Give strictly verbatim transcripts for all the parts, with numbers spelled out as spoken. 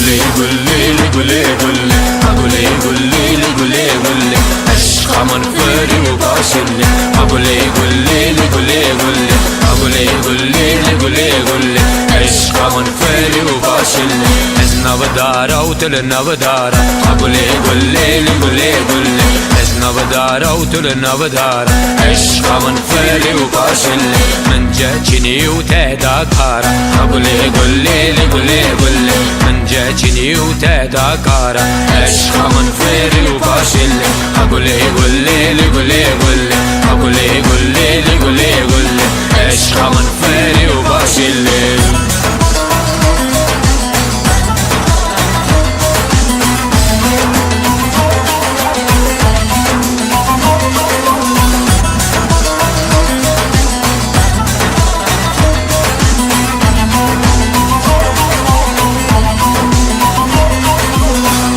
Gulê li gulê gulê, ha gulê gulê li gulê gulê. Eşqa min ferî û başilê. Ha gulê gulê li gulê gulê, ha gulê gulê li gulê gulê. Eşqa min ferî û başilê. Ez navdara û tu li navdara. Ha gulê gulê li gulê gulê. Ez navdara û tu li navdara. Eşqa min ferî û başilê. Min ce çinî û te da kara. Ha gulê gulê li gulê gulê. Min ce çinî û te da kara. Eşqa min ferî û başilê. Ha gulê gulê li gulê gulê. Ha gulê gulê li gulê gulê. Eşqa min ferî û başilê.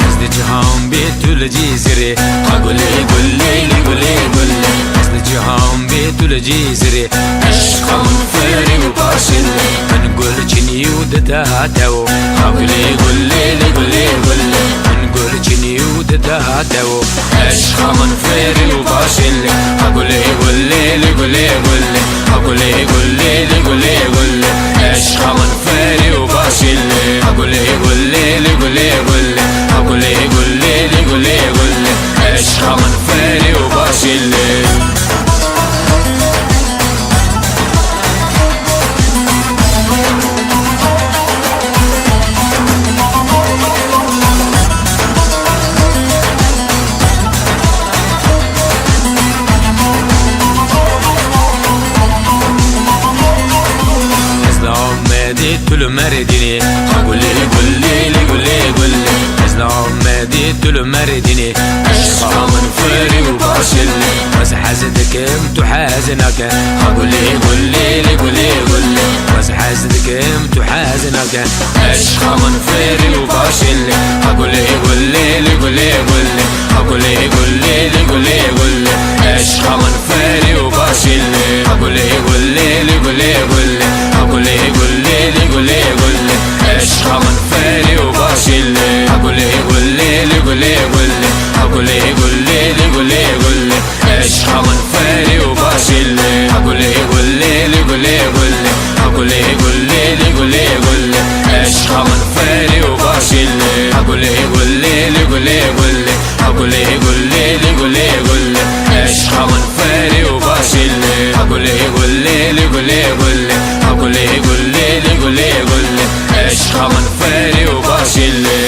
Ez li cihan bê tu li Cîzirê. Ha gulê gulê li gulê gulê. Ez li cihan bê tu li Cîzirê. Eşqa min ferî û başilê. Min gul çinî û dida te o. Ha gulê gulê li gulê gulê. Min gul çinî û dida te o. Eşqa min ferî û başilê. Ha gulê gulê li gulê gulê. Ha gulê gulê li gulê gulê. Eşqa min ferî û başilê. Ha gulê gulê li gulê gulê. Ha gulê gulê li gulê gulê. Eşqa min ferî û başilê. Ez li Amedê, tu li Merdînê. Ha gulê gulê li gulê gulê. Ez li Amedê, tu li Merdînê. Eşqa min ferî û başilê. Ez hez dikim, tu hez nake. Ha gulê gulê li gulê gulê. Ez hez dikim, tu hez nake. Eşqa min ferî û başilê. Ha gulê gulê li gulê gulê. Ha gulê gulê li gulê gulê. Eşqa min ferî û başilê. Ha gulê gulê li gulê gulê. Ha gulê gulê li gulê gulê. Eşqa min ferî û başilê. Ha gulê gulê li gulê gulê. Ha gulê gulê li gulê gulê. Eşqa min ferî û başilê. Ha gulê gulê li gulê gulê. Ha gulê gulê li gulê gulê. Eşqa min ferî û başilê. Ha gulê gulê li gulê gulê. Ha gulê gulê li gulê gulê. Eşqa min ferî û başilê. Ha gulê gulê li gulê gulê. Ha gulê gulê li gulê gulê. Eşqa min ferî û başilê.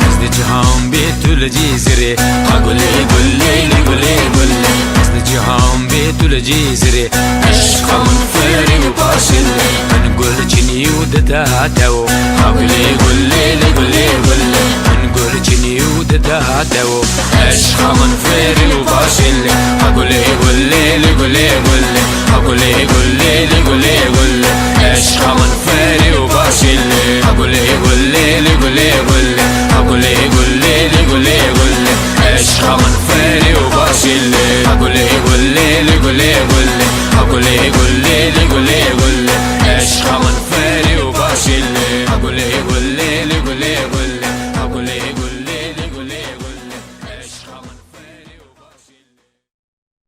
Ez li cihan bê tu li Cîzirê. Ha gulê gulê li gulê gulê. Ez li cihan bê tu li Cîzirê. Eşqa min ferî û başilê. Min gul çinî û dida te o. Ha gulê gulê li gulê gulê. Min gul çinî û dida te o. Eşqa min ferî û başilê. Ha gulê gulê li gulê gulê. Ha gulê gulê li gulê gulê. Eşqa min ferî û başilê. Ha gulê gulê li gulê